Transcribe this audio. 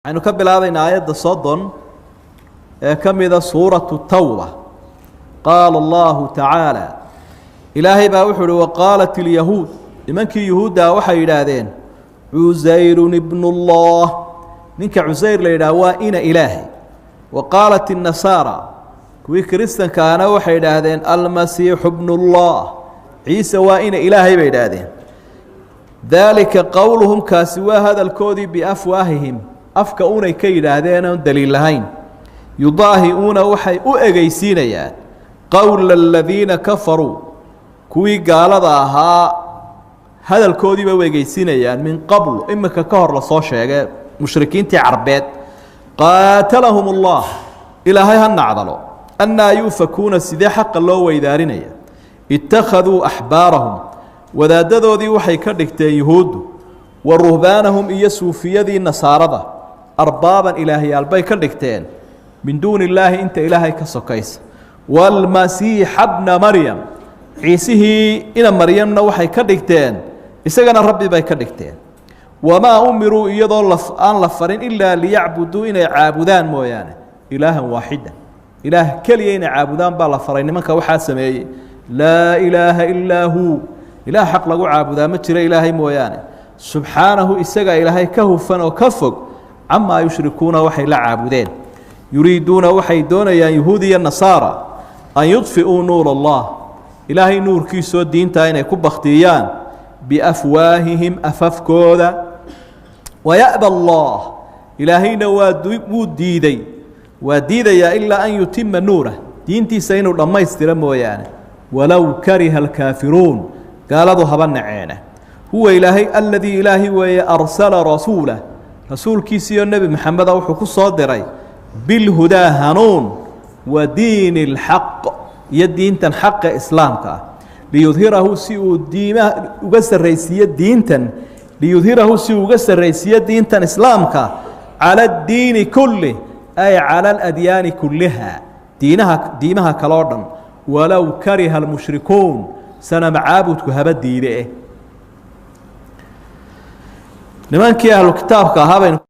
Waxaynu ka bilaabaynaa aayadda 30 ee ka mida suuratu Tawba. Qaala allahu tacaala, Ilaahay baa wuxuu uhi: waqaalat ilyahuud, nimankii yuhuuddaa waxay yidhaahdeen: Cusayrun ibnullah, ninka Cusayr la yidhaah waa ina Ilaahay. Wa qaalat innasaara, kuwii kiristankaana waxay yidhaahdeen: almasiixu bnullah, Ciise waa ina Ilaahay bay yidhaahdeen. Daalika qowluhum, kaasi waa hadalkoodii, biafwaahihim, afka unay ka yidhaahdeen oon daliil lahayn. Yudaahi'uuna, waxay u egeysiinayaan, qowla aladiina kafaruu, kuwii gaalada ahaa hadalkoodii bay u egeysiinayaan, min qablu, iminka ka hor lasoo sheegay, mushrikiintii Carbeed. Qaatalahum ullah, Ilaahay ha nacdalo. Annaa yuufakuuna, sidee xaqa loo weydaarinaya? Ittakhaduu axbaarahum, wadaaddadoodii waxay ka dhigteen yuhuuddu, wa ruhbaanahum, iyo suufiyadii nasaarada, arbaaban, ilaahyaal bay ka dhigteen, min duuni illaahi, inta Ilaahay ka sokaysa. Waalmasiixa bna Maryam, Ciisihii ina Maryamna waxay ka dhigteen, isagana Rabbi bay ka dhigteen. Wamaa umiruu, iyadoo aan la farin, ilaa liyacbuduu, inay caabudaan mooyaane, ilaahan waaxidan, Ilaah keliya inay caabudaan baa la faray. Nimanka waxaa sameeyey, laa ilaaha ilaa huu, Ilaah xaq lagu caabudaa ma jiro Ilaahay mooyaane. Subxaanahu, isagaa Ilaahay ka hufan oo ka fog, camaa yushrikuuna, waxay la caabudeen. Yuriiduuna, waxay doonayaan yuhuud iyo nasaara, an yudfi'uu nuur allah, Ilaahay nuurkiisoo diintaa inay ku bakhtiyaan, biafwaahihim, afafkooda. Waya'ba allah, Ilaahayna waa wuu diiday, waa diidayaa, ilaa an yutima nuurah, diintiisa inuu dhammaystiro mooyaane, walow kariha alkaafiruun, gaaladu haba naceena. Huwa Ilaahay aladii, Ilaahay weeye, arsala rasuulah, rasuulkiisiiyo Nebi Maxameda wuxuu ku soo diray, bilhudaa, hanuun, wa diini اlxaq, iyo diintan xaqa islaamka ah, liyudhirahu, si uu diimaha uga sarraysiiyo diintan, liyudhirahu, si uu uga sarraysiiyo diintan islaamka, cala addiini kulli, ay cala aladyaani kulliha, diinaha diimaha kaloo dhan, walow kariha almushrikuun, sanam caabudku haba diide. Nimankii ahlu kitaabka ahaa baynu